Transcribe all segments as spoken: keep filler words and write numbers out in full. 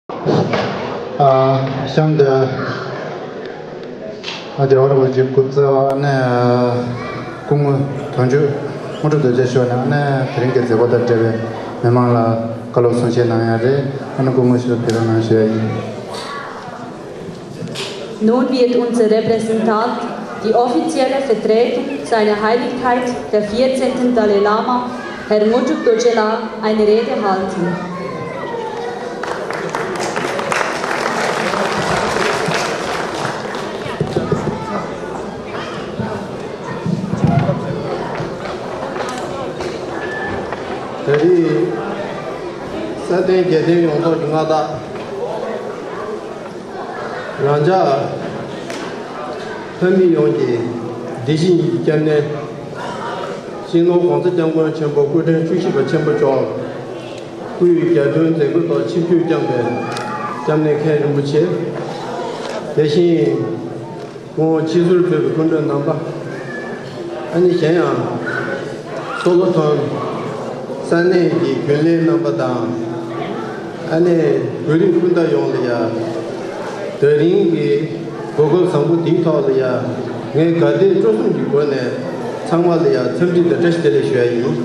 ཨ། གཤམ་དུ་ཨ་རྒྱལ་བ་རིན་པོ་ཆེའི་སྐུ་ཚབ་ཨ་ནི་སྐུ་ངོ་དོན་གཅོད་དངོས་གྲུབ་རྡོ་རྗེ་མཆོག་ནས་ཨ་ནི་དེ་རིང་གི་མཛད་སྒོ་དང་འབྲེལ་བའི་མི་མང་ལ་བཀའ་སློབ་གསུང་བཤད་གནང་ཡ་རེད། ཨ་ནི་སྐུ་ངོ་ཞུ་ཕེབས་རོགས་གནང་ཞུ་ཡ་ཡིན། Nun wird unser Repräsentant, die offizielle Vertretung seiner Heiligkeit, der vierzehnten Dalai Lama, Herr Ngurtrup Dorjee La, eine Rede halten. ད་རེས་ས་སྟེང་རྒྱལ་བསྟན་ཡོངས་རྫོགས་ཀྱི་མངའ་བདག་ང་ཅག་ལྷ་མི་ཡོངས་ཀྱི་བདེ་སྐྱིད་ཀྱི་སྐྱབས་གནས། སྤྱི་ནོར་༸གོང་ས་༸སྐྱབས་མགོན་ཆེན་པོ་སྐུ་ཕྲེང་བཅུ་བཞི་པ་ཆེན་པོ་མཆོག་སྐུའི་རྒྱབ་མདུན་མཛད་སྒོའི་ཐོག་ཆིབས་བསྒྱུར་བསྐྱངས་པའི་སྐྱབས་གནས་མཁན་རིན་པོ་ཆེ། དེ་བཞིན་སྐུ་ངོ་སྤྱི་ཟུར་གཙོས་པའི་སྐུ་མགྲོན་རྣམ་པ། ཨ་ནི་གཞན་ཡང་། སོ་ལོ་ཐོན་ས་གནས་ཀྱི་རྒྱུན་ལས་རྣམ་པ་དང་། ཨ་ནི་བོད་རིགས་སྤུན་ཟླ་ཡོངས་ལ་ཡ། དེ་རིང་གི་གོ་སྐབས་བཟང་པོ་འདིའི་ཐོག་ལ་ཡ། ངས་དགའ་དད་སྤྲོ་གསུམ་གྱི་སྒོ་ནས་ཚང་མ་ལ་ཡ་འཚམས་འདྲི་དང་བཀྲ་ཤིས་བདེ་ལེགས་ཞུ་ཡ་ཡིན།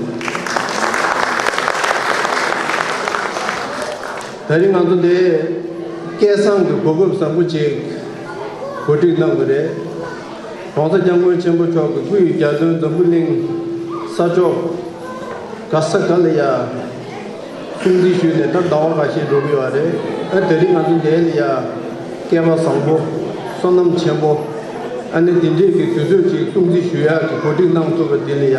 དེ་རིང་ང་ཚོ་འདི་སྐལ་བཟང་གི་གོ་སྐབས་བཟང་པོ་ཅིག་གོ་སྒྲིག་གནང་གི་རེད། ༸གོང་ས་༸སྐྱབས་མགོན་ཆེན་པོ་མཆོག་གི་སྐུའི་རྒྱབ་མདུན་འཛམ་བུ་གླིང་ས་ཕྱོགས་ག་ས་ག་ལ་ཡ་སྲུང་བརྩི་ཞུས་ནས་ད་ཟླ་བ་འགའ་ཤས་འགྲོ་གི་ཡོད་རེད། ཨ་དེ་རིང་ང་ཚོ་འདི་ལ་ཡ་སྐལ་བ་བཟང་པོ་བསོད་ནམས་ཆེན་པོ་ཨ་ནི་འདི་འདྲས་ཀྱི་དུས་ཚོད་ཅིག་སྲུང་བརྩི་ཞུ་ཡག་གི་གོ་སྒྲིག་གནང་ཐུབ་པ་འདི་ལ་ཡ་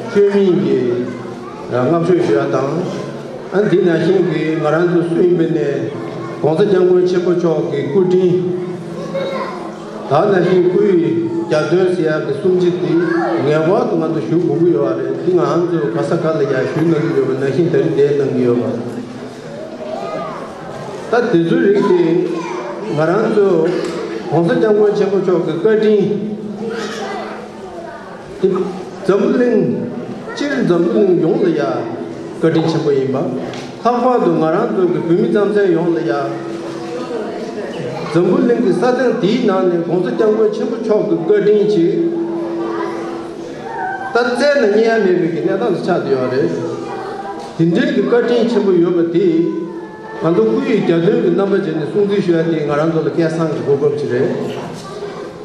བཅོས་མིན་གྱི་བསྔགས་བརྗོད་ཞུ་ཡ་དང་། ཨ་འདི་ནང་བཞིན་གྱི་ང་རང་ཚོ་སུ་ཡིན་པའི་ནས་༸གོང་ས་༸སྐྱབས་མགོན་ཆེན་པོ་མཆོག་གི་སྐུ་དྲིན། ད་ནང་བཞིན་སྐུའི་རྒྱབ་མདུན་ཟེར་ཡག་གི་སྲུང་བརྩི་འདི་ངེས་པར་དུ་ང་ཚོ་ཞུ་དགོས་ཀྱི་ཡོད་རེད། འདི་ང་རང་ཚོ་ག་ས་ག་ལ་ཡང་ཞུ་གནང་གི་ཡོད་པ་ནང་བཞིན་ད་རིང་འདིར་གནང་གི་ཡོད་པ། ད་དེ་ཚོའི་རིགས་དེ་ང་རང་ཚོ་༸གོང་ས་༸སྐྱབས་མགོན་ཆེན་པོ་མཆོག་གི་བཀའ་དྲིན། འཛམ་བུ་གླིང་། སྤྱིར་འཛམ་བུ་གླིང་ཡོངས་ལ་ཡ་བཀའ་དྲིན་ཆེན་པོ་ཡིན་པ། ལྷག་པར་དུ་ང་རང་ཚོ་གི་བོད་མི་རྩམ་ཟན་ཡོངས་ལ་ཡ། འཛམ་བུ་གླིང་གི་ས་སྟེང་འདིའི་ནང་ནས་༸གོང་ས་༸སྐྱབས་མགོན་ཆེན་པོ་མཆོག་གི་བཀའ་དྲིན་གྱིས། ད་བཙལ་ན་རྙེད་ཡ་མེད་པའི་གི་གནས་སྟངས་སུ་ཆགས་བསྡད་ཡོད་རེད། དེ་འདྲའི་གི་བཀའ་དྲིན་ཆེན་པོ་ཡོད་པ་དེ། ང་ཚོ་སྐུ་ཡི་རྒྱབ་མདུན་གྱི་རྣམ་པ་བྱས་ནས་སྲུང་བརྩི་ཞུ་ཡ་དེ་ང་རང་ཚོ་ལ་སྐལ་བཟང་གི་གོ་སྐབས་ཅིག་རེད།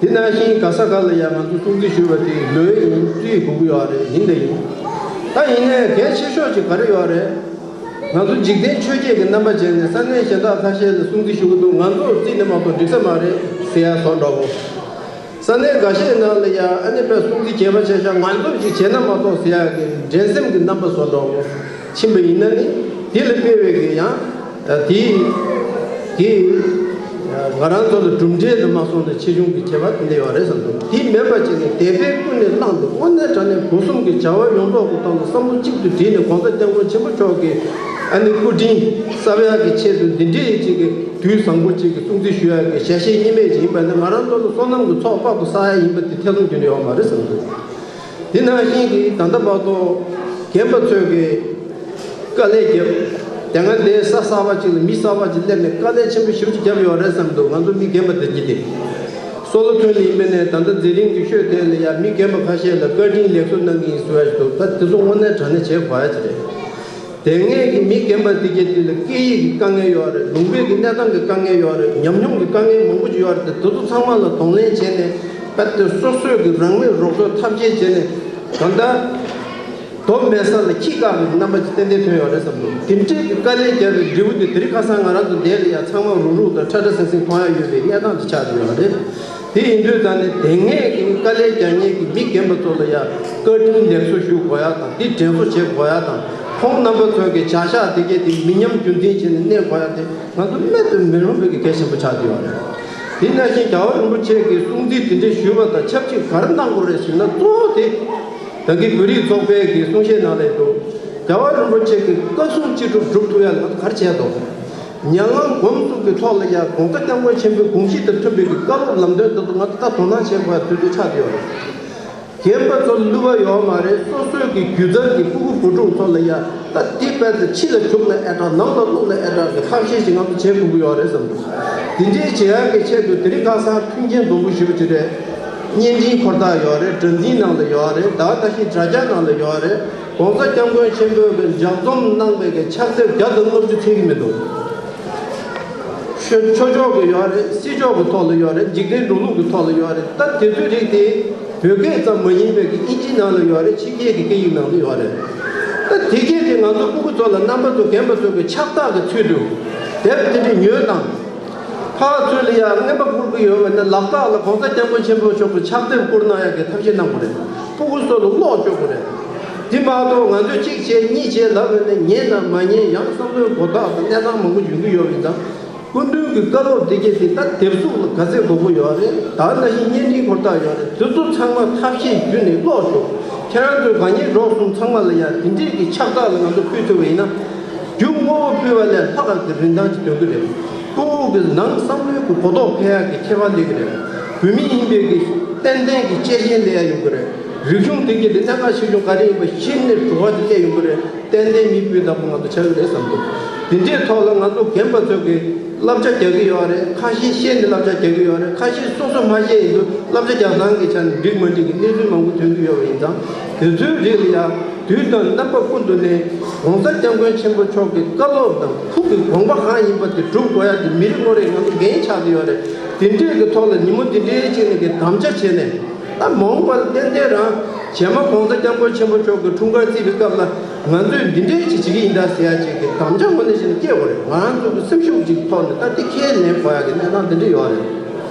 དེ་ནང་བཞིན་ག་ས་ག་ལ་ཡང་ང་ཚོ་སྲུང་བརྩི་ཞུ་བ་དེ་ལོས་ཡིན་རྩིས་དགོས་ཀྱི་ཡོད་རེད། ཡིན་དང་ཡིན། ད་ཡིན་ནའི་གལ་ཆེ་ཤོས་ཅིག་ག་རེ་ཡོད་རེད། ང་ཚོ་འཇིག་རྟེན་ཆོས་བརྒྱད་ཀྱི་རྣམ་པ་བྱས་ནས་ས་གནས་གཞན་དག་ཁ་ཤས་ལ་སྲུང་བརྩི་ཞུ་གི་འདུག་ང་ཚོར་རྩིས་ནས་མ་གཏོགས་འགྲིག་ས་མ་རེད་ཟེར་ཡ་བཟོ་འདྲ་བོ། ས་གནས་འགའ་ཤས་ནང་ལ་ཡང་ཨ་ནི་དཔེ་སྲུང་བརྩི་བྱས་པ་བྱས་ཤག་ང་ཚོ་ཅིག་བྱས་ན་མ་གཏོགས་ཟེར་ཡག་གི་འགྲན་སེམས་ཀྱི་རྣམ་པ་བཟོ་འདྲ་བོ་ཕྱིན་པ་ཡིན་ན་ནི། དེ་ལ་དཔེ་བའི་གི་ཡང་དེ་དེ་ང་རང་ཚོ་ལ་གྲུབ་འབྲས་དུ་མ་སོང་ནས་ཆེ་ཆུང་གི་ཁྱད་པར་དེ་འདྲ་ཡོད་རེད་བསམ་འདུག་དེ་མེད་པ་བྱས་ནས་དད་པའི་ཀུན་ནས་བསླངས་ཏེ་དངོས་གནས་དྲང་གནས་སྒོ་གསུམ་གྱི་བྱ་བ་ཡོངས་རྫོགས་ཀྱི་ཐོག་ལ་བསམ་བློ་གཅིག་ཏུ་བསྒྲིལ་ནས་༸གོང་ས་༸སྐྱབས་མགོན་ཆེན་པོ་མཆོག་གི་ཨ་ནི་སྐུ་དྲིན་གསབ་ཡག་གི་ཆེད་དུ་འདི་འདྲའི་ཅིག་གི་དུས་བཟང་པོ་ཅིག་གི་སྲུང་བརྩི་ཞུ་ཡག་གི་ཞལ་བཞེས་གཉིས་མེད་ཅིག་ཡིན་པ་ནི་ང་རང་ཚོ་ལ་བསོད་ནམས་ཀྱི་ཚོགས་དཔག་ཏུ་བསགས་ཡག་ཡིན་པ་དེ་ཐེ་ཚོམ་རྒྱུན་ནས་ཡོད་མ་རེད་བསམ་འདུག་དེ་ནང་བཞིན་གྱི་ད་ལྟ་བར་དུ་རྒན་པ་ཚོས་ཀྱི་དཀའ་ལས་བརྒྱབ། དེ་སྔ་འདིའི་ས་གསར་པ་ཅིག་ལ་མི་གསར་པ་ཅིག་སླེབས་ནས་དཀའ་ལས་ཆེན་པོ་ཞེ་པོ་ཅིག་བརྒྱབ་ཡོད་རེད་བསམ་འདུག་ང་ཚོ་མི་རྒན་པ་དེ་གྱིས་ཏེ། སོ་ལོ་ཐོན་ལ་ཡིན་པ་ནས་ད་ལྟ་མཛད་རིམ་གྱི་ཤོད་དེ་ལ་ཡང་མི་རྒན་པ་ཁ་ཤས་ལ་བཀའ་དྲིན་ལེགས་གསོལ་གནང་གི་ཡིན་ཟེར་བ་ཞིག་འདུག་ད་དེ་ཚོ་དངོས་གནས་དྲང་གནས་བྱེད་དགོས་ཡ་ཅིག་རེད། དེ་སྔའི་གི་མི་རྒན་པ་འདི་གྱད་དེ་ལ་སྐད་ཡིག་གི་དཀའ་ངལ་ཡོད་རེད། ལུང་པའི་གི་གནས་སྟངས་ཀྱི་དཀའ་ངལ་ཡོད་རེད། ཉམས་མྱོང་གི་དཀའ་ངལ་མང་པོ་ཅིག་ཡོད་རེད། དེ་དེ་ཚོ་ཚང་མ་ལ་གདོང་ལེན་བྱས་ནས་རྦད་དེ་སོ་སོས་གི་རང་མོས་རོགས་ཚོགས་ཐབས་ཤེས་བྱས་ནས་གང་ལྟར་རྡོ་མེད་ས་ལ་ཁྱི་བཀག་གི་རྣམ་པ་ཅིག་ཏན་ཏན་ཐོན་ཡོད་རེད་བསམ་འདུག་དེ་འདྲའི་གི་དཀའ་ལས་བརྒྱབ་པའི་འབྲས་བུ་དེ་དེ་རིང་ཁ་སང་ང་རང་ཚོ་འདིར་ལ་ཡ་ཚང་མ་རུག་རུག་དང་ཁྲ་ཁྲ་ཟིང་ཟིང་མཐོང་ཡ་ཡོད་པའི་གནས་སྟངས་དེ་ཆགས་བསྡད་ཡོད་རེད། དེ་ཡིན་དུས་ད་ནི་དེ་སྔའི་གི་དཀའ་ལས་རྒྱག་མཁན་གྱི་མི་རྒན་པ་ཚོ་ལ་ཡང་བཀའ་དྲིན་ལེགས་གསོ་ཞུ་དགོས་ཡ་དང་། འདི་དྲན་གསོ་བྱེད་དགོས་ཡ་དང་། ཁོང་རྣམ་པ་ཚོ་གི་བྱ་གཞག་དེ་གས་དེ་མི་ཉམས་རྒྱུན་འཛིན་བྱས་ནས་གནས་དགོས་ཡ་དེ་ང་ཚོ་རྨད་དུ་མི་རུང་བའི་གི་གལ་ཆེན་པོ་ཆགས་བསྡད་ཡོད་རེད། དེ་ནང་བཞིན་རྒྱལ་བ་རིན་པོ་ཆེ་གི་གསུང་ཚིག་དེ་འདྲ་ཞུས་པ་དང་ཆབས་ཅིག་ག་རེ་གནང་དགོས་རེད་ཟེར་ན། གཙོ་བོ་དེ་ད་གིན་བོད་རིགས་ཚོགས་པའི་གི་གསུང་བཤད་ནང་ལ་འདུག་རྒྱལ་བ་རིན་པོ་ཆེ་གི་བཀའ་གསུང་ཅི་སྒྲུབ་སྒྲུབ་ཐུབ་ཡ་ལ་ང་ཚོ་ག་རེ་བྱས་འདུག་ཉམས་ལེན་སྒོམ་གསུམ་གྱི་ཐོག་ལ་ཡང་༸གོང་ས་༸སྐྱབས་མགོན་ཆེན་པོའི་དགོངས་གཞི་དང་མཐུན་པའི་གི་བཀའ་སློབ་ལམ་སྟོན་དེ་ཚོ་ང་ཚོ་ད་དོ་སྣང་བྱེད་དགོས་ཡ་དུས་ཚོད་ཆགས་བསྡད་ཡོད་རེད། རྒན་པ་ཚོ་བསླུ་བ་ཡོད་མ་རེད། སོ་སོའི་གི་རྒྱུད་དར་གྱི་སྤུ་གུ་བུ་ཕྲུག་ཚོ་ལ་ཡ་ད་འདི་དཔེ་ཚོ་ཕྱི་ལ་བྱུག་ན་ཨེ་དྲག་ནང་ལ་བླུགས་ན་ཨེ་དྲག་གི་ཐབས་ཤེས་ཤིག་ང་ཚོ་བྱེད་དགོས་ཀྱི་ཡོད་རེད་བསམ་འདུག་དེ་འདྲའི་བྱེད་ཡག་གི་ཆེད་དུ་དེ་རིང་ཁ་སང་མཐུན་རྐྱེན་འཛོམས་པོ་ཞེ་པོ་ཅིག་རེད། བརྙན་འཕྲིན་འཁོར་ཐག་ཡོད་རེད། སྒྲ་འཛིན་ནང་ལ་ཡོད་རེད། ད་ད་ཤི་དྲ་རྒྱ་ནང་ལ་ཡོད་རེད། ༸གོང་ས་༸སྐྱབས་མགོན་ཆེན་པོས་གི་ལྗགས་རྩོམ་གནང་བའི་གི་ཕྱག་དེབ་བརྒྱ་དང་ལྔ་བཅུ་ཚད་ཀྱི་མི་འདུག་ཆོས་ཆོས་ཕྱོགས་ཀྱི་ཡོད་རེད། སྲིད་ཕྱོགས་ཀྱི་ཐོག་ལ་ཡོད་རེད། འཇིག་རྟེན་འགྲོ་ལུགས་ཀྱི་ཐོག་ལ་ཡོད་རེད། ད་དེ་ཚོའི་རིགས་དེ་བོད་སྐད་ཙམ་མ་ཡིན་པའི་གི་ཨིན་ཇི་ནང་ལ་ཡོད་རེད། ཕྱི་རྒྱལ་གྱི་སྐད་ཡིག་ནང་ལ་ཡོད་རེད། ད་དེ་གས་དེ་ང་ཚོ་སྤུ་གུ་ཚོ་ལ་རྣམ་པ་ཚོ་རྒན་པ་ཚོ་གི་ཕྱག་རྟགས་ཀྱི་ཚུལ་དུ་དེབ་དེ་འདྲ་ཉོས་དང་། ཕར་ཚུར་ལ་ཡང་རྔན་པ་བསྐུར་གི་ཡོད་པ་ན་ལག་རྟགས་ལ་༸གོང་ས་༸སྐྱབས་མགོན་ཆེན་པོ་མཆོག་གི་ཕྱག་དེབ་བསྐུར་གནང་ཡག་གི་ཐབས་ཤེས་གནང་དགོས་རེད། སྤུ་གུ་ཚོ་ལ་ཀློག་བཅུག་དགོས་རེད། དེ་མ་གཏོགས་ང་ཚོས་གཅིག་བྱས་གཉིས་བྱས་ལབ་པ་ན་ཉན་དང་མ་ཉན། ཡང་བསམ་བློའི་གོ་རྟོགས་དང་གནས་སྟངས་མང་པོ་ཡོང་གི་ཡོད་པ་ཡིན་ཙང་། སྐུ་མདུན་གྱི་བཀའ་སློབ་འདི་གས་དེ་ད་དེབ་གཟུགས་ལ་ག་ཚད་དགོས་མཁོ་ཡོད་རེད། ད་ནང་བཞིན་བརྙན་འཕྲིན་འཁོར་ཐག་ཡོད་རེད། དེ་ཚོ་ཚང་མ་ཐབས་ཤེས་བརྒྱུད་ནས་ཀློག་ཆོག་ཁྱེད་རང་ཚོའི་དགའ་ཉེ་གྲོགས་གསུམ་ཚང་མ་ལ་ཡང་དེ་འདྲས་ཀྱི་ཕྱག་རྟགས་ལ་ང་ཚོ་ཕུལ་ཐུབ་པ་ཡིན་ན། རྒྱུ་དངོས་པོ་ཕུལ་བ་ལས་ལྷག་ག་གི་རིན་ཐང་ཅིག་ཐོན་གི་རེད། སྤུ་གུ་གི་ནང་བསམ་བློའི་གི་གོ་རྟོགས་འཕེལ་ཡག་གི་ཁྱད་པར་སླེབས་གི་རེད། བོད་མི་ཡིན་པའི་གི་ཏན་ཏན་གྱི་གཅེས་ཤིང་ལས་ཡག་ཡོང་གི་རེད། རིག་གཞུང་དེ་གི་དེ་གནད་འགག་ཆེ་ཆུང་ག་རེ་ཡིན་པ་ཤེས་ནས་བྲོ་བ་དེ་སླེབས་ཡོང་གི་རེད། ཏན་ཏན་མི་སྤུས་དག་པོ་ང་ཚོ་ཆགས་ཀྱི་རེད་བསམ་འདུག་དེ་འདྲའི་ཐོག་ལ་ང་ཚོ་རྒན་པ་ཚོས་ཀྱི་བསླབ་བྱ་རྒྱག་གི་ཡོད་རེད། ཁ་ཤས་ཤེས་ནས་བསླབ་བྱ་རྒྱག་གི་ཡོད་རེད། ཁ་ཤས་སོ་སོ་མ་ཤེས་ཡིན་དུས་བསླབ་བྱ་རྒྱག་སྟངས་ཀྱི་ཆ་ནས་འགྲིག་མ་འགྲིག་གི་གནས་ཚུལ་མང་པོ་ཐོན་གྱི་ཡོད་པ་ཡིན་ཙང་། དེ་ཚོའི་རིགས་ལ་ཡང་དུས་དང་རྣམ་པ་ཀུན་ཏུ་ནས་༸གོང་ས་༸སྐྱབས་མགོན་ཆེན་པོ་མཆོག་གི་བཀའ་སློབ་དང་ཐུགས་ཀྱི་དགོངས་པ་གང་ཡིན་པ་དེ་སྒྲུབ་དགོས་ཡ་དེ་མི་རེ་ངོ་རེ་ང་ཚོ་འགན་ཆགས་བསྡད་ཡོད་རེད། དེ་འདྲས་ཀྱི་ཐོག་ལ་ཉིན་མོ་དེ་འདྲའི་ཅིག་ནས་ཀྱི་དམ་བཅའ་བྱས་ནས། ད་མ་འོངས་པར་ཏན་ཏན་རང་རྗེས་མ་༸གོང་ས་༸སྐྱབས་མགོན་ཆེན་པོ་མཆོག་གི་འཁྲུངས་སྐར་བརྩི་བའི་སྐབས་ལ་ང་ཚོས་འདི་འདྲའི་ཅིག་བྱེད་ཀྱི་ཡིན་ད་ཟེར་ཡ་ཅིག་གི་དམ་བཅའ་དངོས་གནས་བྱས་ནས་སྐྱེ་དགོས་རེད། ང་རང་ཚོ་གི་སེམས་ཤུགས་ཅིག་ཐོག་ནས་ད་འདི་ཁས་ལེན་དགོས་ཡ་གི་གནས་སྟངས་འདི་འདྲ་ཡོད་རེད།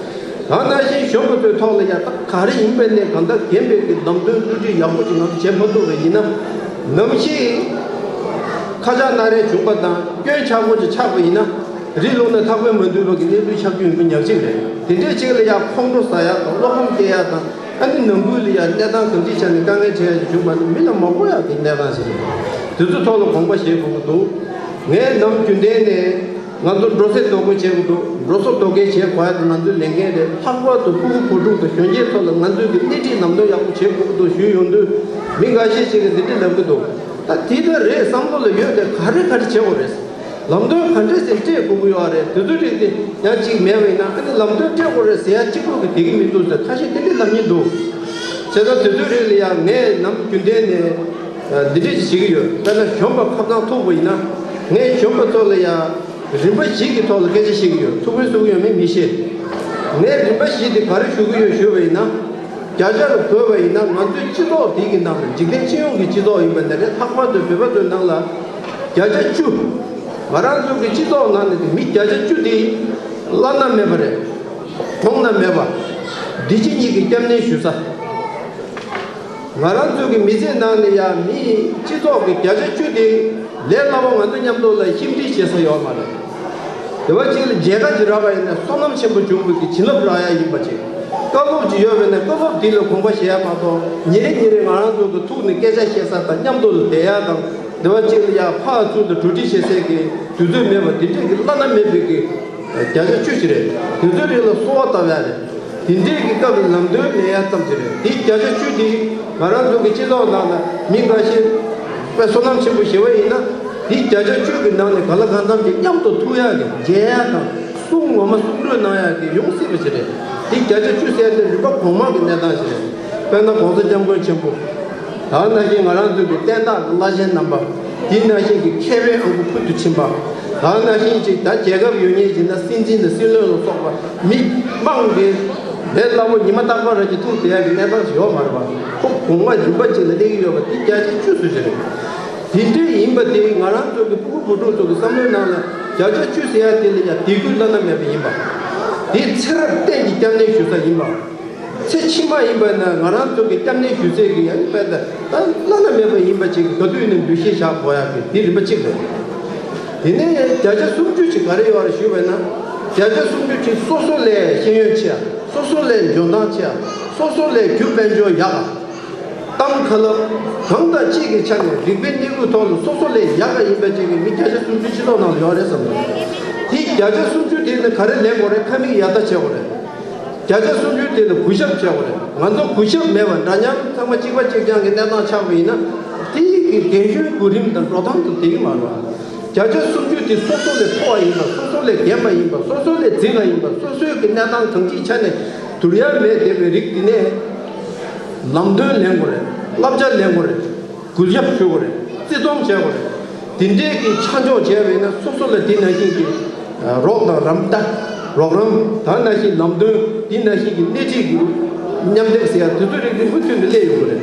ད་ནང་བཞིན་གཞོན་པ་ཚོའི་ཐོག་ལ་ཡ་ད་ག་རེ་ཡིན་པའི་ནས་གང་ལྟར་རྒན་པའི་གི་ལམ་སྟོན་བསླུ་བྲིད་ཡག་པོ་ཅིག་ང་ཚོ་བྱེད་མ་ཐུབ་པ་ཡིན་ན། ནམ་ཞིག་ཁ་ཆག་སྣ་རལ་བྱུང་པ་དང་སྐྱོན་ཆག་པོ་ཅིག་ཆགས་པ་ཡིན་ན། རི་ལུང་ནས་ཐག་པས་མ་འདུས་པ་གི་གནས་ཚུལ་ཆགས་རྒྱུ་ཡིན་པ་ཉག་གཅིག་རེད། དེ་འདྲའི་ཅིག་ལ་ཡང་ཁོང་ཁྲོ་ཟ་ཡག་དང་བློ་ཕམ་སྐྱེ་ཡག་དང་། ཨ་ནི་ནང་ཁུལ་ལ་ཡང་གནས་སྟངས་གང་ཅིའི་ཆ་ནས་དཀའ་ངལ་འཕྲད་ཡག་ཅིག་བྱུང་བ་ནི་མི་ལ་མ་གོ་ཡག་གི་གནས་སྟངས་ཤིག་རེད། དེ་ཚོ་ཐོག་ལ་དགོངས་པ་བཞེས་དགོས་ཀྱི་འདུག་ངས་ནམ་རྒྱུན་ལྡན་ནས་ང་ཚོ་འགྲོ་སེམས་དོག་པོ་བྱེད་དགོས་འདུག་འགྲོ་སོ་དོག་གེ་བྱེད་དགོས་ཡག་དེ་ང་ཚོའི་ལས་འགན་རེད། ལྷག་པར་དུ་སྤུ་གུ་བུ་ཕྲུག་དང་གཞོན་སྐྱེས་ཚོ་ལ་ང་ཚོས་ཀྱི་སྣེ་ཁྲིད་ལམ་སྟོན་ཡག་པོ་བྱེད་དགོས་ཀྱི་འདུག་ཞུས་ཡོང་དུས། མི་འགའ་ཤས་ཤིག་གིས་འདི་འདྲ་ལབ་ཀྱི་འདུག་ད་དེ་ལྟར་རེད་བསམ་བློ་ལ་ཡོད་དེ་ག་རེ་ག་རེ་བྱེད་དགོས་རེད། ལམ་སྟོན་ག་འདྲས་ཟེར་སྤྲད་དགོས་ཀྱི་ཡོད་རེད། དེ་ཚོ་རིགས་དེ་ཡང་གཅིག་མེད་པ་ཡིན་ན་ཨ་ནི་ལམ་སྟོན་སྤྲད་དགོས་རེད་ཟེར་ཡ་གཅིག་པོ་གི་བསྡད་ཀྱི་མི་འདུག་ཟེར་ཁ་ཤས་དེ་འདྲས་ལབ་མཁན་འདུག་བྱས་ཙང་དེ་ཚོའི་རིགས་ལ་ཡང་ངས་ནམ་རྒྱུན་ལྡན་ནས་འདི་འདྲས་ཅིག་བྱེད་ཀྱི་ཡོད། དཔེར་ན་གཞོན་པ་ཁ་སང་ཐུག་པ་ཡིན་ན་ངས་གཞོན་པ་ཚོ་ལ་ཡང་རིམ་པ་བཞི་གི་ཐོག་ལ་སྐད་ཆ་བཤད་ཀྱི་ཡོད། ཐུགས་ཕན་གསོས་ཀྱི་ཡོད་མེད་མི་ཤེས། ངས་རིམ་པ་བཞི་དེ་ག་རེ་ཞུ་གི་ཡོད་ཞུས་པ་ཡིན་ན། བརྒྱ་ཆ་ལ་བགོས་པ་ཡིན་ན་ང་ཚོའི་སྤྱི་ཚོགས་འདི་གི་ནང་ལ་འཇིག་རྟེན་སྤྱི་ཡོངས་ཀྱི་སྤྱི་ཚོགས་ཡིན་པ་འདི་རེད། ལྷག་པར་དུ་བོད་པ་ཚོའི་ནང་ལ་བརྒྱ་ཆ་བཅུ། ང་རང་ཚོ་གི་སྤྱི་ཚོགས་ནང་ནས་མི་བརྒྱ་ཆ་བཅུ་དེ་བླ་ན་མེད་པ་རེད། གོང་ན་མེད་པ། འདི་ཕྱི་གཉིས་ཀྱི་སྐྱབས་གནས་ཞུ་ས། ང་རང་ཚོ་གི་མི་ཚེ་ནང་ནས་ཡང་མི་སྤྱི་ཚོགས་ཀྱི་བརྒྱ་ཆ་བཅུ་དེ་ལས་སླ་པོ་ང་ཚོ་མཉམ་དུ་ལ་ཞིབ་འབྲི་བྱེད་ས་ཡོད་མ་རེད། དེ་བ་གཅིག་ལ་མཇལ་ཁ་ཅིག་རག་པ་ཡིན་ན་བསོད་ནམས་ཆེན་པོ་བྱུང་བའི་གི་བྱིན་རླབས་རག་ཡ་ཡིན་པ་ཅིག་བཀའ་སློབ་ཅིག་ཡོད་པ་ཡིན་ན་བཀའ་སློབ་དེ་ལ་དགོངས་པ་བཞེས་ཡ་མ་གཏོགས་ཉིན་རེ་ཉིན་རེ་ང་རང་ཚོ་གི་ཐུག་ནས་སྐད་ཆ་བཤད་ས་དང་མཉམ་དུ་ལ་བསྡད་ཡ་དང་དེ་བ་གཅིག་ལ་ཡ་ཕར་ཚུར་དུ་གྲོས་བསྡུར་བྱེད་སའི་གི་དུས་ཚོད་མེད་པ་དེ་འདྲས་གི་བླ་ན་མེད་པའི་གི་བརྒྱ་ཆ་བཅུ་ཞིག་རེད། དེ་ཚོའི་རིགས་ལ་གསོལ་བ་བཏབ་ཡ་རེད། དེ་འདྲས་ཀྱི་སྐབས་ལ་ལམ་སྟོན་ལེན་ཡ་ཙམ་ཞིག་རེད། དེ་བརྒྱ་ཆ་བཅུ་དེ་ང་རང་ཚོ་གི་སྤྱི་ཚོགས་ནང་ལ་མི་འགའ་ཤས་དཔེ་བསོད་ནམས་ཆེན་པོ་ཞེ་བ་ཡིན་ན་དེ་བརྒྱ་ཆ་བཅུ་གི་ནང་ནས་གང་ལ་གང་འཚམ་ཅིག་མཉམ་དུ་ཐུག་ཡ་གི་མཇལ་ཡ་དང་གསུང་ངོ་མ་གསུང་གྲོས་གནང་ཡ་གི་ཡོང་སྲིད་པ་ཞིག་རེད། དེ་བརྒྱ་ཆ་བཅུ་ཟེར་དེ་རིམ་པ་གོང་མ་གི་གནས་སྟངས་ཞིག་རེད། དཔེར་ན་༸གོང་ས་༸སྐྱབས་མགོན་ཆེན་པོ། ད་ནང་བཞིན་ང་རང་ཚོ་གི་བསྟན་བདག་བླ་ཆེན་རྣམ་པ། དེ་ནང་བཞིན་གྱི་མཁས་པའི་ཨང་ཀུ་ཕུལ་དུ་ཕྱིན་པ། ད་ནང་བཞིན་ཅིག་ད་རྒྱལ་ཁབ་ཡོད་མཁན་ཅིག་ན་སྲིད་འཛིན་དང་སྲིད་བློན་ལ་སོགས་པ་མི་མང་གི་ལས་སླ་པོ་ཉི་མ་རྟག་པར་ར་ཅིག་ཐུག་བསྡད་ཡ་གི་གནས་སྟངས་ཤིག་ཡོད་མ་རེད་པ། ཁོ་གོང་མ་རིམ་པ་ཅིག་ལ་སླེབས་ཀྱི་ཡོད་པ་དེ་བརྒྱ་ཆ་བཅུ་ཙམ་ཞིག་རེད། དེ་འདྲ་ཡིན་པ་དེ་ང་རང་ཚོ་གི་སྤུ་གུ་བུ་ཕྲུག་ཚོ་གི་བསམ་བློའི་ནང་ལ་བརྒྱ་ཆ་བཅུ་ཟེར་ཡ་དེ་ལ་ཡང་དད་གུས་བླ་ན་མེད་པ་ཡིན་པ། དེ་ཚེ་རབས་གཏན་གྱི་སྐྱབས་གནས་ཞུ་ས་ཡིན་པ། ཚེ་ཕྱི་མ་ཡིན་པ་ན་ང་རང་ཚོ་གི་སྐྱབས་གནས་ཞུ་སའི་གི་ཡང་དཔེ་ད་ད་བླ་ན་མེད་པ་ཡིན་པ་ཅིག་གི་ག་དུས་ནས་འདུ་ཤེས་བཞག་དགོས་ཡག་གི་དེ་རིམ་པ་གཅིག་རེད། དེ་ནས་བརྒྱ་ཆ་སུམ་ཅུ་ཅིག་ག་རེ་ཡོད་རེད་ཞུས་པ་ན། བརྒྱ་ཆ་སུམ་ཅུ་ཅིག་སོ་སོ་ལས་ཤེས་ཡོན་ཆེ་ཡ། སོ་སོ་ལས་འཇོན་ཐང་ཆེ་ཡ། སོ་སོ་ལས་རྒྱུ་དཔལ་འབྱོར་ཡག་ག་གཏམ་ཁ་ལབ། གང་དང་ཅིའི་གི་ཆ་ནས་རིག་པའི་གནས་སྐབས་ཐོག་ལ་སོ་སོ་ལས་ཡག་ག་ཡིན་པ་ཅིག་གི་མི་བརྒྱ་ཆ་སུམ་ཅུ་སྤྱི་ཚོགས་ནང་ལ་ཡོད་རེད་བསམ་གི། དེ་བརྒྱ་ཆ་སུམ་ཅུ་དེ་ནི་ག་རེ་ལེན་དགོས་རེད། ཁ་མིག་ཡར་ལྟ་བྱེད་དགོས་རེད། བརྒྱ་ཆ་སུམ་ཅུ་དེ་ལ་གུས་ཞབས་བྱ་དགོས་རེད། ང་ཚོ་གུས་ཞབས་མེད་པར་འདྲ་མཉམ་ཚང་མ་གཅིག་པ་གཅིག་རྐྱང་གི་གནས་སྟངས་ཆགས་པ་ཡིན་ན། དེ་ཡི་གི་རྒན་གཞོན་གོ་རིམ་དང་འགྲོ་སྟངས་དང་དེ་གི་མ་རེད། བརྒྱ་ཆ་སུམ་ཅུ་དེ་སོ་སོ་ལས་མཐོ་བ་ཡིན་པ། སོ་སོ་ལས་རྒན་པ་ཡིན་པ། སོ་སོ་ལས་རྫིག་པ་ཡིན་པ། སོ་སོའི་གི་གནས་སྟངས་གང་ཅིའི་ཆ་ནས་བསྡུར་ཡ་མེད་བསྡད་པའི་རིགས་དེ་ནས་ལམ་སྟོན་ལེན་དགོས་རེད། བསླབ་བྱ་ལེན་དགོས་རེད། གུས་ཞབས་ཞུ་དགོས་རེད། བརྩི་མཐོང་བྱེད་དགོས་རེད། དེ་འདྲའི་གི་ཆ་འཇོག་བྱས་པ་ཡིན་ན། སོ་སོ་ལ་དེ་ནང་བཞིན་གྱི་རོགས་དང་རམ་ད་རོགས་རམ། ད་ནང་བཞིན་ལམ་སྟོན། དེ་ནང་བཞིན་གྱི་སྣེ་ཁྲིད་ཀྱི་མཉམ་སྡེབ་ཟེར་ཡ་དེ་ཚོ་རིགས་དེ་མུ་མཐུད་ནས་སླེབས་ཡོང་གི་རེད།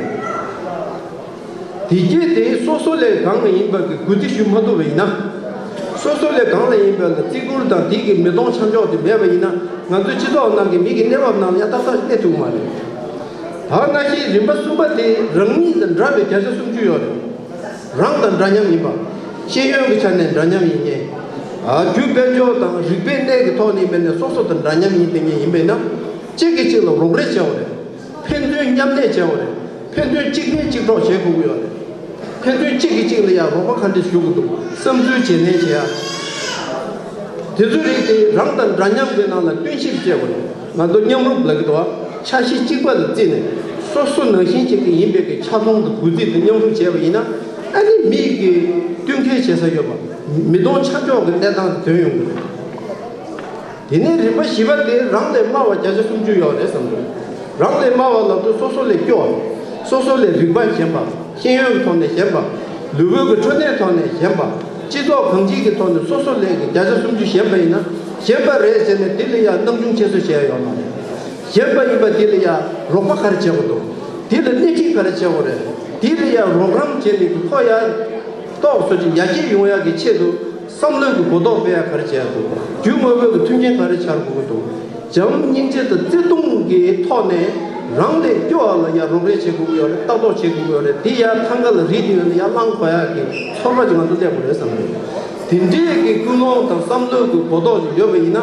དེ་རྗེས་དེ་སོ་སོ་ལས་གང་ཡིན་པ་གི་གུས་བརྩི་ཞུ་མ་ཐུབ་པ་ཡིན་ན། སོ་སོ་ལས་གང་ལ་ཡིན་པ་ལ་བརྩི་བཀུར་དང་དེ་གི་མི་གཏོང་ཆ་འཇོག་དེ་མེད་པ་ཡིན་ན། ང་ཚོའི་སྤྱི་ཚོགས་ནང་གི་མི་གི་གནས་བབ་ནང་ལ་ཡང་ཏག་ཏག་གནས་ཐུབ་ཀྱི་མ་རེད། ད་ནང་བཞིན་རིམ་པ་གསུམ་པ་དེ་རང་ཉིད་དང་འདྲ་བའི་བརྒྱ་ཆ་སུམ་ཅུ་ཡོད་རེད། རང་དང་འདྲ་མཉམ་ཡིན་པ། ཤེས་ཡོན་གྱི་ཆ་ནས་འདྲ་མཉམ་ཡིན་མཁན། ཨ། རྒྱུ་དཔལ་འབྱོར་དང་རིག་པའི་གནས་ཀྱི་ཐོག་ནས་མེད་ནས་སོ་སོ་དང་འདྲ་མཉམ་ཡིན་བསྡད་མཁན་ཡིན་པས་ན། གཅིག་གིས་གཅིག་ལ་རོགས་རེས་བྱེད་དགོས་རེད། ཕན་ཚུན་མཉམ་ལས་བྱེད་དགོས་རེད། ཕན་ཚུན་གཅིག་ཕན་གཅིག་གྲོགས་བྱེད་དགོས་ཀྱི་ཡོད་རེད། ཕན་ཚུན་གཅིག་གིས་གཅིག་ལ་ཡང་རོགས་པ་ག་འདྲ་ཞུ་དགོས་འདུག་བསམ་ཚུལ་བརྗེ་ལེན་བྱེད་ཡ། དེ་ཚོའི་རིགས་དེ་རང་དང་འདྲ་མཉམ་གྱི་ནང་ལ་བསྟུན་ཞིབ་བྱེད་དགོས་རེད། ང་ཚོ་མཉམ་རུབ་ལབ་ཀྱི་འདུག་བ། འཆར་གཞི་གཅིག་པ་ལ་བརྩིས་ནས་སོ་སོ་ནང་བཞིན་གཅིག་གི་ཡིན་པའི་གི་ཆ་མཐོང་དང་གུས་བརྩི་དང་མཉམ་རུབ་བྱས་པ་ཡིན་ན། ཨ་ནི་མི་གི་བསྟུན་མཁས་བྱེད་ས་ཡོད་པ། མི་གཏོང་ཆ་འཇོག་གི་གནས་སྟངས་དེ་ཐོན་ཡོང་གི་རེད། དེ་ནས་རིམ་པ་བཞི་པ་དེ་རང་ལས་དམའ་བ་བརྒྱ་ཆ་སུམ་ཅུ་ཡོད་རེད་བསམ་འདུག་རང་ལས་དམའ་བ་ལབ་དུས་སོ་སོ་ལས་སྐྱོ་བ། སོ་སོ་ལས་རིག་པ་ཞན་པ། ཤེས་ཡོན་གྱི་ཐོག་ནས་ཞན་པ། ལུས་པོའི་གི་འཕྲོད་བསྟེན་ཐོག་ནས་ཞན་པ། སྤྱི་ཚོགས་གང་ཅིའི་གི་ཐོག་ནས་སོ་སོ་ལས་གི་བརྒྱ་ཆ་སུམ་ཅུ་ཞན་པ་ཡིན་ན། ཞན་པ་རེད་ཟེར་ནས་དེ་ལ་ཡང་སྣང་ཆུང་ཆེ་བཟོ་བྱས་ཡོད་མ་རེད། ཞན་པ་ཡིན་པ་དེ་ལ་ཡང་རོགས་པ་ག་རེ་བྱེད་དགོས་འདུག་དེ་ལ་སྣེ་ཁྲིད་ག་རེ་བྱེད་དགོས་རེད། དེ་ལ་ཡང་རོགས་རམ་བྱས་ནས་ཁོ་ཡང་ཏོག་ཙམ་ཅིག་ཡར་རྒྱས་ཡོང་ཡག་གི་ཆེད་དུ། བསམ་བློའི་གི་གོ་རྟོགས་སྤེལ་ཡ་ག་རེ་བྱེད་ཡ་འདུག་རྒྱུ་དངོས་པོའི་གི་མཐུན་རྐྱེན་ག་རེ་འཆར་དགོས་ཀྱི་འདུག་བྱམས་སྙིང་རྗེ་དང་བརྩེ་གདུང་གི་ཐོག་ནས་རང་ལས་སྐྱོ་བ་ལ་ཡ་རོགས་རེས་བྱེད་དགོས་ཀྱི་ཡོད་རེད། ལྟ་རྟོག་བྱེད་དགོས་ཀྱི་ཡོད་རེད། དེ་ཡ་ཐང་ག་ལ་རིལ་དེ་ཡོད་ན་ཡ་བླང་དགོས་ཡ་གི་ཚོར་བ་ཅིག་ང་ཚོ་སླེབས་དགོས་རེད་བསམ་རེད། དེ་འདྲའི་གི་ཀུན་སློང་དང་བསམ་བློའི་གི་གོ་རྟོགས་ཅིག་ཡོད་པ་ཡིན་ན།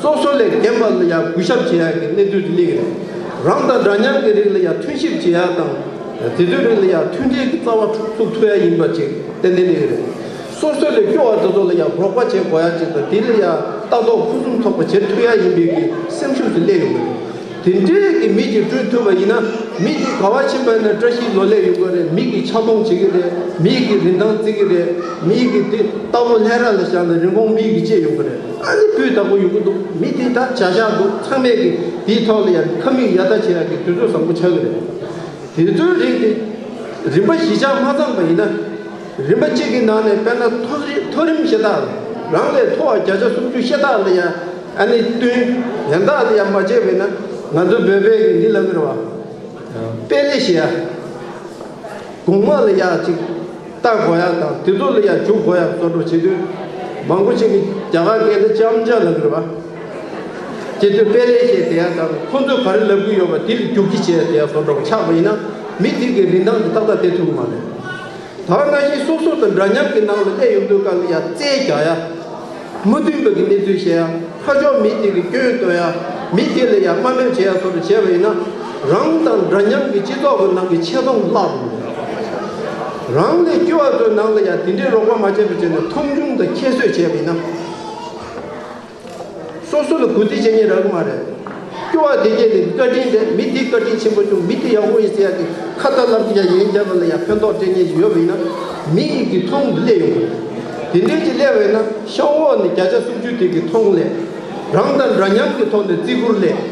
སོ་སོ་ལས་རྒན་པ་ལ་ཡང་གུས་ཞབས་བྱེད་ཡག་གི་གནས་ཚུལ་དེ་སླེབས་ཀྱི་རེད། རང་དང་འདྲ་མཉམ་གྱི་རིགས་ལ་ཡང་མཐུན་གཤིབ་བྱེད་ཡག་དང་། དེ་ཚོའི་རིགས་ལ་ཡང་མཐུན་སྒྲིལ་གྱི་རྩ་བ་ཚུགས་ཐུབ་ཡག་ཡིན་པ་ཅིག་ཏན་ཏན་སླེབས་ཀྱི་རེད། སོ་སོ་ལས་སྐྱོ་བ་དེ་ཚོ་ལ་ཡང་རོགས་པ་བྱེད་དགོས་ཡག་ཅིག་དང་། དེ་ལ་ཡང་ལྟ་རྟོག་ཕུན་སུམ་ཚོགས་པ་བྱེད་ཐུབ་ཡག་ཡིན་པའི་གི་སེམས་ཤུགས་དེ་སླེབས་ཡོང་གི་རེད། དེ་འདྲའི་གི་མི་ཅིག་བསྐྲུན་ཐུབ་པ་ཡིན་ན། མི་དེ་ག་བ་ཕྱིན་པ་ན་བཀྲ་ཤིས་ལོ་ལེགས་ཡོང་གི་རེད། མི་གི་ཆགས་སྡང་བྱེད་ཀྱི་རེད། མི་གི་རིན་ཐང་བརྩི་གི་རེད། མི་གི་དེ་རྟ་ཕོ་ལྷས་ར་ལ་བཞག་ན་རིན་གོང་མི་གི་བཅད་ཡོང་གི་རེད། ཨ་ནི་སྤུས་དག་པོ་ཡོང་གི་འདུག་མི་དེ་ད་བྱ་བཞག་འདུག་ཚང་མས་གི་དེའི་ཐོག་ལ་ཡང་ཁ་མིག་ཡར་ལྟ་བྱེད་ཡག་གི་དུས་ཚོད་བཟང་པོ་ཆགས་ཀྱི་རེད། དེ་ཚོའི་རིགས་དེ་རིམ་པ་བཞི་ཆ་མ་ཚང་པ་ཡིན་ན། རིམ་པ་གཅིག་གི་ནང་ནས་དཔེར་ན་མཐོ་རིམ་མཐོ་རིམ་ཤ་སྟག་རང་ལས་མཐོ་བ་བརྒྱ་ཆ་སུམ་ཅུ་ཤ་སྟག་ལ་ཡང་ཨ་ནི་བསྟུན། ཡང་དག་ལ་ཡང་མ་བྱས་པས་ན། ང་ཚོ་བོད་པའི་གི་འདི་ལབ་ཀྱི་རེད་བ། དཔེ་ལེགས་ཞེས་ཡ། གོང་མ་ལ་ཡ་ཅིག་ལྟ་དགོས་ཡ་དང་། དེ་ཚོ་ལ་ཡ་འཇུག་དགོས་ཡ་བཟོ་འདྲ་བྱེད་དུས། མང་པོ་ཅིག་གིས་རྒྱ་གར་སྐད་ལ་ཅམ་ཅ་ལབ་ཀྱི་རེད་བ། དེ་ཚོས་དཔེ་ལེགས་ཞེས་དེ་ཡ་དང་། ཁོ་ཚོས་ག་རེ་ལབ་ཀྱི་ཡོད་པ་དེ་ལ་རྒྱུག་ཁྱི་བྱས་དེ་ཡ་བཟོ་འདྲ་བ་ཆགས་པ་ཡིན་ན། མི་དེ་གི་རིན་ཐང་དེ་ཏག་ཏག་སྟེར་ཐུབ་ཀྱི་མ་རེད། ད་ནང་བཞིན་སོ་སོ་དང་འདྲ་མཉམ་གྱི་ནང་ལ་སླེབས་ཡོང་དུས་སྐབས་ལ་ཡ་རྩལ་རྒྱག་ཡ། མ་མཐུན་པ་གི་གནས་ཚུལ་བཤད་ཡ། ཁ་ཕྱོགས་མི་དེ་གི་སྐྱོན་སྟོན་ཡ། མི་དེ་ལ་ཡ་དམའ་འབེབས་བྱེད་ཡ་སོགས་བྱས་པ་ཡིན་ན། རང་དང་འདྲ་མཉམ་གྱི་སྤྱི་ཚོགས་ཀྱི་ནང་གི་ཆེ་མཐོང་བརླག་འགྲོ་གི་རེད། རང་ལས་སྐྱོ་བ་ཚོའི་ནང་ལ་ཡ་དེ་འདྲའི་རོགས་པ་མ་བྱས་པ་བྱས་ནས་མཐོང་ཆུང་དང་ཁྱད་གསོད་བྱས་པ་ཡིན་ན། སོ་སོ་ལ་གུས་བརྩི་བྱེད་མཁན་རག་གི་མ་རེད། སྐྱོ་བ་དེ་གས་ལ་བཀའ་དྲིན་དེ། མི་དེ་བཀའ་དྲིན་ཆེན་པོ་བྱུང་། མི་དེ་ཡག་པོ་ཡིན་ཟེར་ཡག་གི་ཁ་ཏ་ལབ་ཀྱི་ཡ་ཡན་རྒྱབ་པ་ལ་ཡ་ཕན་ཐོགས་སྤྲད་མཁན་ཞིག་ཡོད་པ་ཡིན་ན། མི་ཡི་གི་མཐོང་དེ་སླེབས་ཡོང་གི་རེད། དེ་འདྲས་ཀྱི་སླེབས་པ་ཡིན་ན། ཤོག་འོག་ནས་བརྒྱ་ཆ་སུམ་ཅུ་དེ་གི་མཐོང་སླེབས། རང་དང་འདྲ་མཉམ་གྱི་ཐོག་ནས་བརྩི་བཀུར་སླེབས།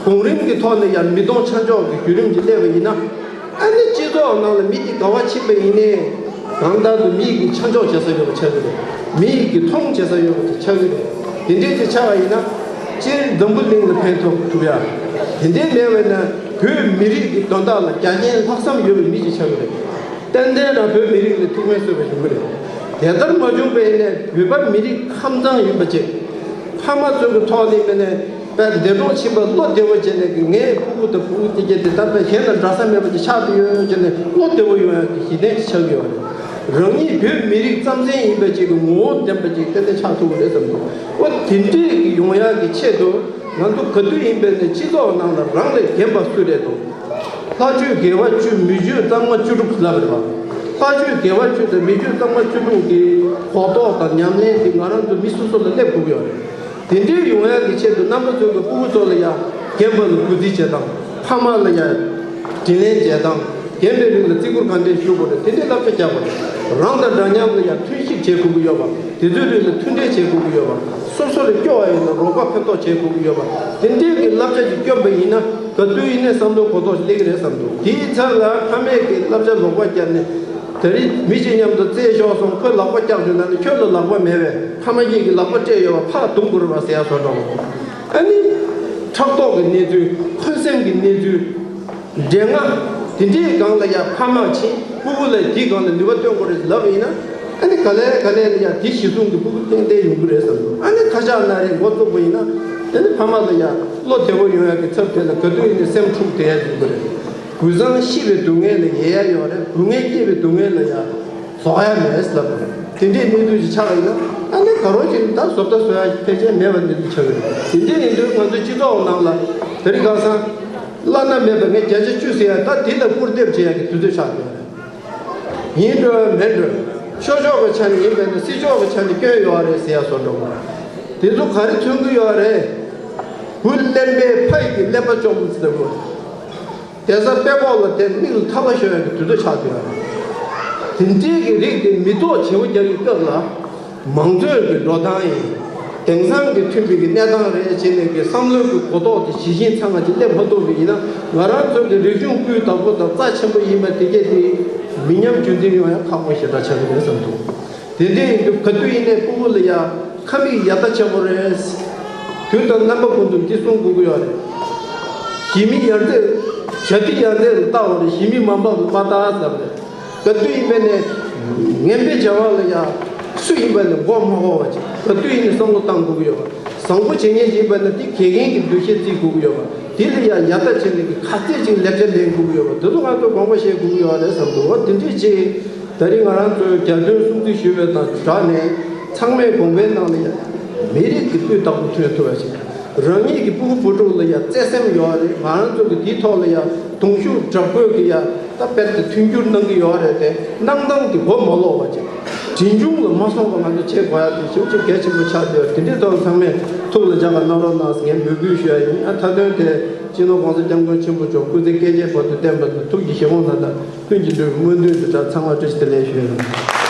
གོང་རིམ་གྱི་ཐོག་ནས་ཡང་མི་གཏོང་ཆ་འཇོག་གི་བརྒྱུད་རིམ་ཅིག་སླེབས་པ་ཡིན་ན། ཨ་ནི་སྤྱི་ཚོགས་ནང་ལ་མི་དེ་ག་བ་ཕྱིན་པ་ཡིན་ནའི། གང་ལྟར་དུ་མི་ཡི་གི་ཆ་འཇོག་བྱེད་ས་ཡོད་པ་ཆགས་ཀྱི་རེད། མི་ཡི་གི་མཐོང་བྱེད་ས་ཡོད་པ་དེ་ཆགས་ཀྱི་རེད། དེ་འདྲས་ཅིག་ཆགས་པ་ཡིན་ན། སྤྱིར་འཛམ་བུ་གླིང་ལ་ཕན་ཐོགས་ཐུབ་ཡ། དེ་འདྲས་མེད་པ་ན་བོད་མི་རིགས་ཀྱི་དོན་དག་ལ་རྒྱ་ཆེན་ལྷག་བསམ་ཡོད་པའི་མི་ཞིག་ཆགས་ཀྱི་རེད། ཏན་ཏན་རང་བོད་མི་རིགས་ལ་ཐུགས་ཕན་གསོས་པ་ཡོང་གི་རེད། དེ་ལྟར་མ་བྱུང་བ་ཡིན་ནའི་བོད་པ་མི་རིགས་ཁམས་གཙང་ཡིན་པ་བཅས། ཕ་མ་ཚོའི་གི་ཐོག་ནས་མིན་ནའི་དཔེ་འདས་གྲོངས་ཕྱིན་པ་བློ་བདེ་བོ་བྱས་ནས་གི། ངའི་ཕྲུ་གུ་དང་བུ་གུ་དེ་གྱད་དེ་ད་དཔེ་གཞན་དང་འདྲ་ས་མེད་པ་ཅིག་ཆགས་བསྡད་ཡོད་བྱས་ནས་བློ་བདེ་བོ་ཡོང་ཡག་གི་གཞི་རྟེན་ཅིག་ཆགས་ཀྱི་ཡོད་རེད། རང་ཉིད་བོད་མི་རིགས་རྩམ་ཟན་ཡིན་པ་ཅིག་གི་ངོ་བོ་ལྡན་པ་ཅིག་ཏན་ཏན་ཆགས་ཐུབ་ཀྱི་རེད་བསམ་འདུག་འོ་དེ་འདྲས་ཀྱི་ཡོང་ཡག་གི་ཆེད་དུ། ང་ཚོ་ག་དུས་ཡིན་པའི་ནས་སྤྱི་ཚོགས་ནང་ལ་རང་ལས་རྒན་པ་སུ་རེད་དོ། ལྷ་ཆོས་དགེ་བ་བཅུ། མི་ཆོས་གཙང་མ་བཅུ་དྲུག་ལབ་རེད་བ། ལྷ་ཆོས་དགེ་བ་བཅུ་དང་མི་ཆོས་གཙང་མ་བཅུ་དྲུག་གི་གོ་རྟོགས་དང་ཉམས་ལེན་དེ་ང་རང་ཚོ་མི་སོ་སོ་ལ་སླེབས་དགོས་ཀྱི་ཡོད་རེད། དེ་འདྲའི་ཡོང་ཡག་གི་ཆེད་དུ་རྣམ་པ་ཚོ་གི་སྤུ་གུ་ཚོ་ལ་ཡང་རྒན་པ་ལ་གུས་བརྩི་བྱེད་སྟངས། ཕ་མ་ལ་ཡང་དྲིན་ལན་འཇལ་སྟངས། རྒན་པའི་རིགས་ལ་བརྩི་བཀུར་གང་འདྲས་ཞུ་དགོས་རེད། དེ་འདྲའི་བསླབ་བྱ་རྒྱག་དགོས་རེད། རང་དང་འདྲ་མཉམ་ལ་ཡང་མཐུན་བཤིབ་བྱེད་དགོས་ཀྱི་ཡོད་པ། དེ་ཚོའི་རིགས་ལ་མཐུན་འབྲེལ་བྱེད་དགོས་ཀྱི་ཡོད་པ། སོ་སོ་ལ་སྐྱོ་བ་ཡིན་ན་རོགས་པ་ཕན་ཐོགས་བྱེད་དགོས་ཀྱི་ཡོད་པ། དེ་འདྲའི་གི་བསླབ་བྱ་ཅིག་བསྐྱོན་པ་ཡིན་ན་ག་དུས་ཡིན་ནའི་བསམ་བློའི་གོ་རྟོགས་ཤིག་སླེབས་ཀྱི་རེད་བསམ་འདུག་དེའི་ཚབ་ལ་ཕ་མས་ཀྱི་བསླབ་བྱ་ལོག་པ་བརྒྱབ་ནས། ད་རེས་མི་གཅིག་མཉམ་དུ་རྩེད་ཤོག་སོང་། ཁོས་ལག་པ་བཀྱག་བྱུང་ན་ནི་ཁྱོད་ལ་ལག་པ་མེད་པས། ཕ་མ་གཉིས་ཀྱིས་ལག་པ་སྤྲད་ཡོད་པ་ཕར་རྡུང་དགོས་རེད་པ་ཟེར་ཡ་བཟོ་འདྲ་བོ། ཨ་ནི་ཕྲག་དོག་གི་གནས་ཚུལ། འཁོན་སེམས་ཀྱི་གནས་ཚུལ། འདྲེ་ལྔ། དེ་འདྲའི་སྒང་ལ་ཡ་ཕ་མ་ཕྱིན། སྤུ་གུ་ལ་དེའི་སྒང་ལ་ནུས་པ་བཏོན་དགོས་རེད་ལབ་ཡིན་ན། ཨ་ནི་ག་ལེ་ག་ལེ་ལ་ཡ་དེ་གཞི་བཟུང་གི་སྤུ་གུ་ཏན་ཏན་ཡོང་གི་རེད་བསམ་འདུག་ཨ་ནི་ཁ་ཤགས་ན་རེ་མགོ་བཙུགས་པ་ཡིན་ན། ཨ་ནི་ཕ་མ་ལ་ཡ་བློ་བདེ་བོ་ཡོང་ཡ་གི་ཚབ་དེ་ལ་ག་དུས་ཡིན་ནའི་སེམས་འཁྲུག་བསྡད་ཡ་ཡོང་གི་རེད། གུས་བཟང་ཤི་བའི་སྡུག་བསྔལ་ལ་ཡལ་ཡ་ཡོད་རེད། སྡུག་བསྔལ་སྐྱེས་པའི་སྡུག་བསྔལ་ལ་ཡ་རྫོགས་ཡ་མེད་ལབ་རེད། དེ་འདྲའི་གནས་ཚུལ་ཞིག་ཆགས་ཡིན་ན། ཨ་ནི་ག་རོ་ཅིག་ད་བཟོ་ལྟ་བཟོ་ཡ་ཕལ་ཆེར་མེད་པ་འདི་འདྲ་ཆགས་ཡོད་རེད། དེ་འདྲའི་ཡིན་དུས་ང་ཚོའི་སྤྱི་ཚོགས་ནང་ལ་དེ་རིང་ཁ་སང་བླ་ན་མེད་པའི་ངས་བརྒྱ་ཆ་བཅུ་ཟེར་ཡ་ད་དེ་ལ་སྐུར་འདེབས་བྱེད་ཡ་གི་དུས་ཚོད་ཆགས་ཡོད་རེད། ཡིན་འགྲོ་མིན་འགྲོ། ཤོ་ཤོག་གི་ཆ་ནས་ཡིན་པས་ན་སྲིད་ཕྱོགས་ཀྱི་ཆ་ནས་སྐྱོན་ཡོད་རེད་ཟེར་ཡ་བཟོ་འདྲ་བོ། དེ་ཚོ་ག་རེ་མཚོན་གྱི་ཡོད་རེད། བུ་གླེན་པའི་ཕ་ཡི་གི་གླེན་པ་བཅོམ་ཟེར་བོ། དེང་སང་དཔྲལ་ཁོག་ལ་བསྡད། མིག་ལ་ཐག་པ་ཤོར་ཡ་གི་དུས་ཚོད་ཆགས་བསྡད་ཡོད་རེད། དེ་འདྲའི་གི་རིགས་དེ་མི་ཐོག་བྱེད་པོ་རྒྱག་གི་སྐབས་ལ། མང་གཙོའི་གི་འགྲོ་སྟངས་ཡིན། དེང་སང་གི་མཐུན་པའི་གི་གནས་སྟངས་རེད་བྱས་ནས་གི་བསམ་བློའི་གི་གོ་རྟོགས་དེ་ཇི་བཞིན་ཚང་བ་ཅིག་སླེབས་མ་ཐུབ་པ་ཡིན་ན། ང་རང་ཚོ་གི་རིག་གཞུང་སྐུའི་བདག་པོ་དང་རྩ་ཆེན་པོ་ཡིན་པ་དེ་གས་དེ་མི་ཉམས་རྒྱུན་འཛིན་ཡོང་ཡ་ཁག་པོ་ཞེ་དྲག་ཆགས་ཀྱི་རེད་བསམ་འདུག་དེ་འདྲ་ཡིན་དུས་ག་དུས་ཡིན་ནའི་སྤུ་གུ་ལ་ཡ་ཁ་མིག་ཡར་ལྟ་བྱེད་དགོས་རེད། དུས་དང་རྣམ་པ་ཀུན་ཏུ་འདི་གསུང་དགོས་ཀྱི་ཡོད་རེད། ཞི་མི་ཡར་འདེད། བྱ་དེ་ཡར་འདེད་ལ་ལྟ་བ་རེད། ཞི་མི་མ་འབབ་ལ་མ་ལྟ་ཟེར་བ་རེད། ག་དུས་ཡིན་པས་ནས་ངན་པའི་བྱ་བ་ལ་ཡ་སུ་ཡིན་པ་ནས་མགོ་མ་འཁོར་བ་ཅིག་ག་དུས་ཡིན་ནས་བསམ་བློ་བཏང་དགོས་ཀྱི་ཡོད་པ། བཟང་པོ་བྱེད་མཁན་ཅིག་ཡིན་པ་ན་དེ་དགེ་རྒན་གྱི་འདུ་ཤེས་བརྩི་དགོས་ཀྱི་ཡོད་པ། དེ་ལ་ཡ་ཡར་ལྟ་བྱེད་ལས་ཀྱི་ག་ཚད་ཅིག་ལེགས་ཆ་ལེན་དགོས་ཀྱི་ཡོད་པ། དེ་ཚོ་ང་ཚོ་དགོངས་པ་བཞེས་དགོས་ཀྱི་ཡོད་རེད་བསམ་འདུག་འོ་དེ་འདྲས་ཅིག་ད་རིང་ང་རང་ཚོའི་རྒྱལ་དོན་སྲུང་བརྩི་ཞུ་བའི་དང་སྦྲགས་ནས་ཚང་མས་དགོངས་པའི་ནང་ལ་ཡ་མི་རིགས་ཀྱི་སྤུས་དག་པོ་ཐོན་ཐུབ་པ་ཞིག་རང་ཉིད་ཀྱི་སྤུ་གུ་བུ་ཕྲུག་ལ་ཡ་བརྩེ་སེམས་ཡོད་རེད། ང་རང་ཚོ་གི་དེའི་ཐོག་ལ་ཡ་གདུང་ཤུགས་དྲག་པོས་ཀྱི་ཡ་ད་དཔེར་དེ་མཐུན་འགྱུར་གནང་གི་ཡོད་རེད་དེ། གནང་སྟངས་དེ་མགོ་མ་ལོག་པ་ཅིག་གྲོན་ཆུང་ལ་མ་སོང་བ་ང་ཚོ་བྱེད་དགོས་ཡ་དེ་ཞེ་པོ་ཅིག་གལ་ཆེན་པོ་ཆགས་བསྡད་ཡོད། དེ་འདྲའི་ཐོག་ཚང་མས་ཐུགས་ལ་འཇགས་པ་གནང་རོགས་གནང་ཟེར་ངས་འབོད་སྐུལ་ཞུ་ཡ་ཡིན། ཨ་མཐའ་དོན་དེ་སྤྱི་ནོར་༸གོང་ས་༸སྐྱབས་མགོན་ཆེན་པོ་མཆོག་སྐུ་ཚེ་བསྐལ་བརྒྱའི་བར་དུ་བརྟན་པ་དང་ཐུགས་ཀྱི་བཞེད་དགོངས་ལ་དང་ཀུན་གྱི་འགྲུབ་པའི་སྨོན་འདུན་དུ་གྲངས་ཚང་བ་བཀྲ་ཤིས་བདེ་ལེགས་ཞུ་ཡ་ཡིན།